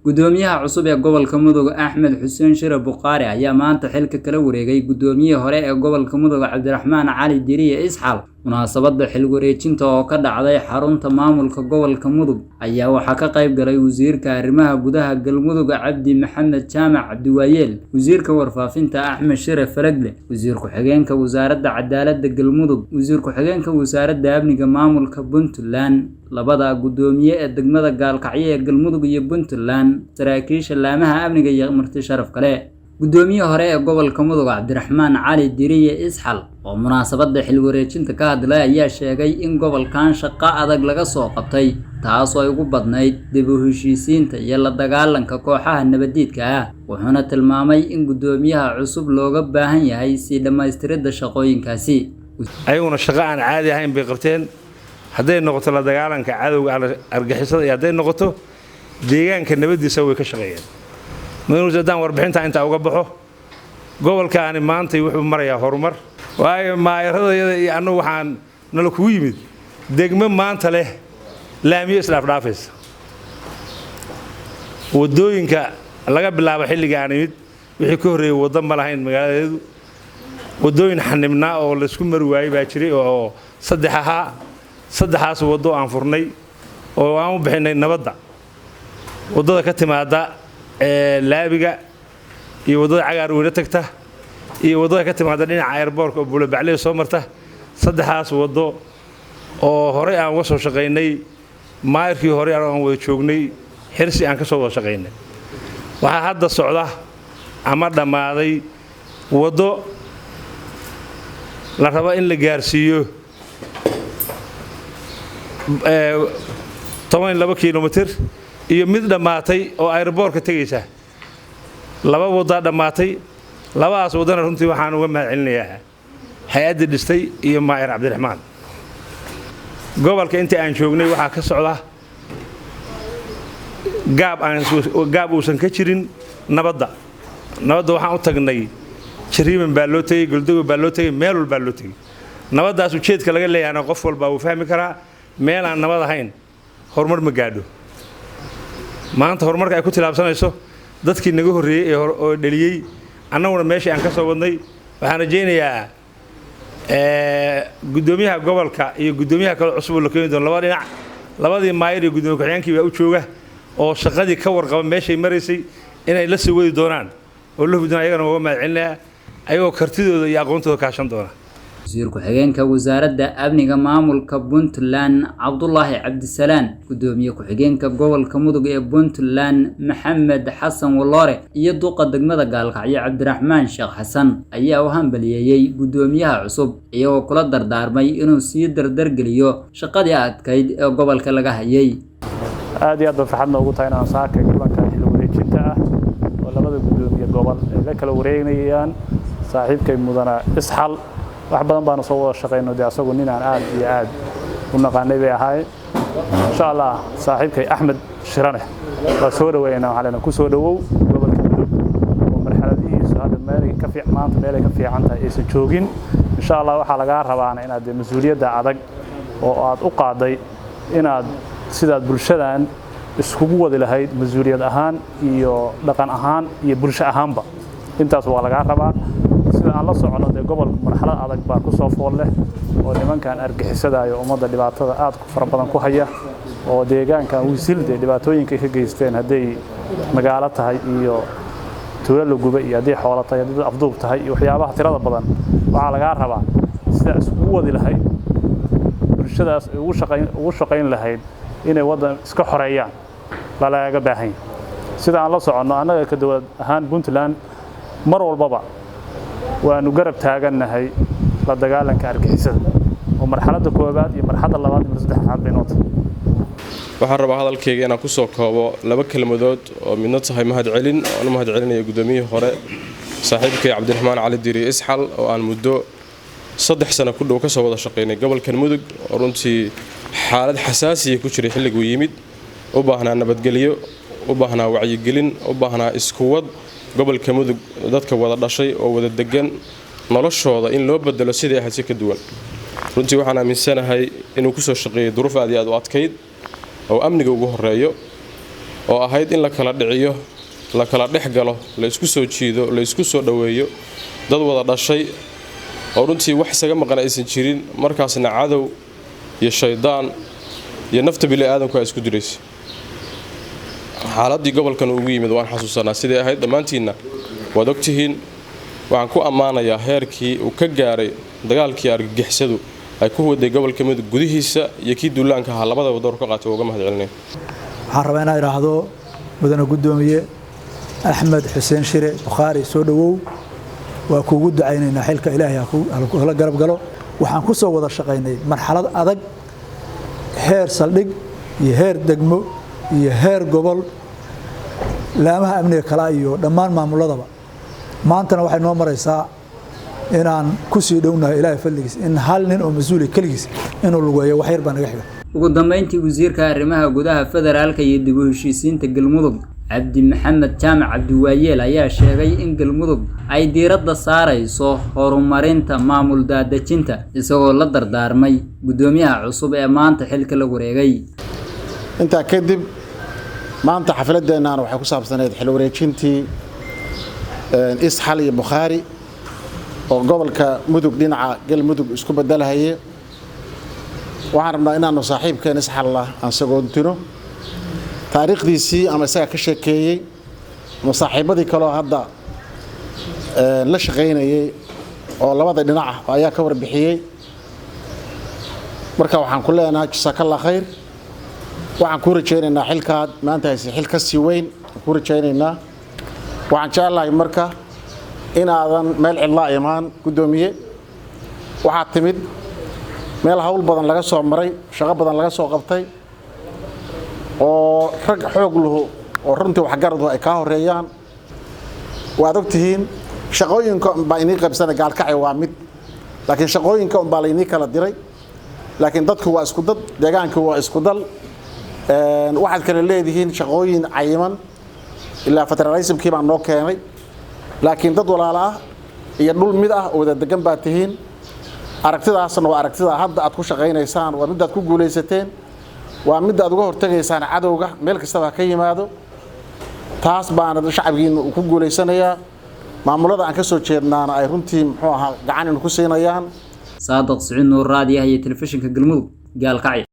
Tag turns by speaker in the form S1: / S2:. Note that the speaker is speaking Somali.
S1: Gudoomiyaha cusub ee gobolka Mudug Axmed Xuseen Shire Buqaari ayaa maanta xilka kala wareegay gudoomiyihii hore ee gobolka Mudug Cabdiraxmaan Cali Diriye Isxal. Munaasabadda xil wareejinta oo ka dhacday xarunta maamulka gobolka Mudug ayaa waxaa ka qayb galay wasiirka arrimaha gudaha Galmudug Cabdi Maxamed Jaamac Cabdiwaayeel, wasiirka warfaafinta Axmed Shire Faragle, wasiir ku-xigeenka wasaaradda cadaaladda Galmudug, wasiir ku-xigeenka wasaaradda amniga maamulka Puntland, labada gudoomiye ee degmada Gaalkacyo ee Galmudug iyo Puntland, saraakiisha laamaha amniga iyo marti sharaf kale. Gudoomiye hore ee gobolka Mudug Cabdiraxmaan Cali Diriye Isxal oo munaasabadda xil wareejinta ka hadlay ayaa sheegay in gobolkan shaqo adag laga soo qabtay, taasoo ay ugu badnayd dib u heshiisiinta iyo la dagaalanka kooxaha nabadiidka ah, wuxuuna tilmaamay in gudoomiyaha cusub looga baahan yahay sii dhammaystiridda shaqooyinkaasi.
S2: Ayaguna shaqo aan caadi ahayn bay qabteen, hadday noqoto la dagaalanka cadowga argixisada iyo hadday noqoto deegaanka nabadiisa way ka shaqeeyeen. Madaxweyne, haddaan warbixinta intaa uga baxo, gobolkaani maantay wuxuu marayaa horumar, waayo maayaradayada iyo annagu waxaan nala kugu yimid degmo maanta leh laamiyo isdhaafdhaafaysa. Waddooyinka laga bilaabo xilliga aan imid wixii ka horreeyey waddo ma lahayn magaaladeedu. Waddooyin xanibnaa oo laysku mari waayey baa jiray oo saddex ahaa. Saddexaas waddo aan furnay oo aan u bixinay nabadda: waddada ka timaadda laabiga iyo waddada cagaar weyne tagta iyo waddada ka timaadda dhinaca airboorka oo Buulabacley soo marta. Saddexaas waddo oo horey aan uga soo shaqaynay, maayirkii horey aan wada joognay Xirsi aan ka soo wada shaqaynay. Waxaa hadda socda ama dhammaaday waddo la rabo in la gaarsiiyo 12 kilomitir iyo mid dhammaatay oo airboorka tegaysa. Laba waddaa dhammaatay. Labadaas waddana runtii waxaan uga mahad celinayaa hay-addii dhistay iyo maayir Cabdiraxmaan. Gobolka inta aan joognay waxaa ka socda gaab aan gaab uusan ka jirin nabadda. Nabadda waxaan u tagnay Jariiban baa loo tegey, Goldogo baa loo tegey, meel walbaa loo tegey. Nabaddaas ujeedka laga leeyahana qof walbaa wuu fahmi karaa. Meel aan nabad ahayn horumar ma gaadho. Maanta horumarka ay ku tilaabsanayso dadkii naga horreeyey ee oo dheliyey, annaguna meeshii aan ka soo wadnay. Waxaan rajaynayaa guddoomiyaha gobolka iyo guddoomiyaha kale cusub oo la keeni doono, laba dhinac labadii maayir iyo guddoomiye ku-xigeenkii baa u jooga oo shaqadii ka warqaba meeshay maraysay inay la sii wadi doonaan oo la hubi doonaan. Ayagana uga mahad celinayaa ayagoo kartidooda iyo aqoontooda kaashan doona.
S1: Wasiir ku-xigeenka wasaaradda amniga maamulka Puntland Cabdulaahi Cabdisalaan, gudoomiye ku-xigeenka gobolka Mudug ee Puntland Maxamed Xasan Waloore iyo duqa degmada Gaalkacyo Cabdiraxmaan Sheekh Xasan ayaa u hambaliyeeyey gudoomiyaha cusub, iyagoo kula dardaarmay inuu sii dardargeliyo shaqadii adkayd ee gobolka laga hayay.
S3: Aad iyo aad ba farxad noogu tahay inaan saakay kulanka xil wareejinta ah oo labada gudoomiye gobol ay la kala wareegayaan saaxiibkay mudana Isxal. Wax badan baanu soo wada shaqayno, dee asagu nin aan aad iyo aad u naqaanay bay ahaayeen. Insha Allah saaxiibkay Axmed Shirane waa soo dhaweynaa, waxaa leenahay ku soo dhawow gobolka Mudug oo marxaladihiisu hadda meelay ka fiic maanta meelay ka fiican tahay aysan joogin. Insha Allah waxaa lagaa rabaana inaad dee mas-uuliyadda adag oo aad u qaaday inaad sidaad bulshadan iskugu wadi lahayd mas-uuliyad ahaan iyo dhaqan ahaan iyo bulsho ahaanba, intaas waa lagaa rabaa. Sida aan la socono dee gobolku marxalad adag baa ku soo fool leh oo nimankan argixisadayo ummadda dhibaatada aad ku fara badan ku haya oo deegaankan wisil dee dhibaatooyinka ay ka geysteen, hadday magaalo tahay iyo tuulo la gubay iyo hadday xoolo tahay, haddii dad afduub tahay iyo waxyaabaha tirada badan. Waxaa lagaa rabaa sida iskugu wadi lahayd bulshadaas ay ugu shaqayn lahayd inay waddan iska xoreeyaan baa lagaga baahan yahay. Sida aan la soconno, annaga ka dowlad ahaan Puntland mar walbaba waanu garab taagannahay la dagaalanka argixisada oo marxaladda koowaad iyo marxaladda labaad iyo saddexaad bay noo tahay.
S4: Waxaan rabaa hadalkayga inaan kusoo koobo laba kelmadood oo midna tahay mahadcelin oon u mahadcelinayo gudoomiyihii hore saaxiibkay Cabdiraxmaan Cali Diiriye Isxal oo aan muddo 3 sano ku dhow ka soo wada shaqaynay gobolkan Mudug, oo runtii xaalad xasaasiya ku jiray xilliguu yimid, u baahnaa nabadgelyo, u baahnaa wacyigelin, u baahnaa iskuwad gobolka Mudug, dadka wada dhashay oo wada degan noloshooda in loo bedelo sidai ahayd si ka duwan. Runtii waxaan aaminsanahay inuu kusoo shaqeeyey duruuf aad iyo aad u adkayd oo amniga ugu horeeyo. Oo ahayd in la kala dhiciyo, la kala dhex galo, la isku soo jiido, la isku soo dhoweeyo dad wada dhashay oo runtii wax isaga maqan aysan jirin, markaasna cadow iyo shaydaan iyo nafta bini'aadamku ay isku diraysa. Xaaladdii gobolkan ugu yimid waan xasuusanaa siday ahayd, dhammaantiinna waad ogtihiin. Waxaan ku ammaanayaa heerkii uu ka gaaray dagaalkii argagixisadu ay ku waday gobolka Mudug gudihiisa iyo kii duulaanka ahaa, labadaba door ka qaatay, uga mahad celinaya.
S5: Waxaan rabaa inaan idhaahdo, mudane guddoomiye Axmed Xuseen Shire Bukhaari, soo dhowow. Waa kuugu ducaynaynaa xilka, Ilaahay hala garab galo. Waxaan ku soo wada shaqaynay marxalad adag, heer saldhig iyo heer degmo iyo heer gobol, laamaha amniga kala iyo dhammaan maamuladaba. Maantana waxay noo maraysaa inaan ku sii dhownahay, Ilaahay fadligiis, in hal nin oo mas-uuli keligiis inuu lugeeyo wax yar baa naga xiga.
S1: Ugu dambeyntii, wasiirka arrimaha gudaha, federaalka iyo dib u heshiisiinta Galmudug, Cabdi Maxamed Jaamac Cabdiwaayeel, ayaa sheegay in Galmudug ay diiradda saarayso horumarinta maamul daadejinta, isagoo la dardaarmay guddoomiyaha cusub ee maanta xilka la wareegay.
S6: Intaa kadib, maanta xafladdeennan waxay ku saabsaneyd xil wareejintii Isxal iyo Bukhaari oo gobolka Mudug dhinaca Galmudug isku bedelhaye. Waxaan rabnaa inaanu saaxiibkeen Isxalla aan sagoontino taariikhdiisii, ama isagaa ka sheekeeyey ama saaxiibbadii kaleo hadda la shaqaynayey oo labada dhinac ah ayaa ka warbixiyey. Marka waxaan ku leenahay jasaakallah khayr. Waxaan kuu rajaynaynaa xilkaad maanta hayse xil ka sii weyn aan kuu rajaynaynaa. Waxaan jeclahay marka inaadan meel cidlaa imaan, guddoomiye. Waxaad timid meel hawl badan laga soo maray, shaqo badan laga soo qabtay, oo rag xoog lahu oo runtii waxgaradu ay kaa horeeyaan. Waad og tihiin, shaqooyinka unbaa inii qaybsana. Gaalkacay waa mid, laakiin shaqooyinka unbaa laynii kala diray, laakiin dadku waa isku dad, deegaanku waa isku dal. Waxaad kale leedihiin shaqooyin cayiman ilaa federalismkii baa noo keenay, laakiin dad walaalo ah iyo dhul mid ah oo wada degan baad tihiin. Aragtidaasna waa aragtida hadda aad ku shaqaynaysaan, waa middaad ku guulaysateen, waa midda aad uga hortegaysaan cadowga meel kastaba ha ka yimaado. Taas baana shacabkiina uu ku guulaysanayaa, maamulada aan ka soo jeednaana ay runtii, muxuu ahaa, gacan inu ku siinayaan.
S1: Saadiq Siciid Nuur, raadiyaha iyo telefishinka Galmudug, Gaalkacyo.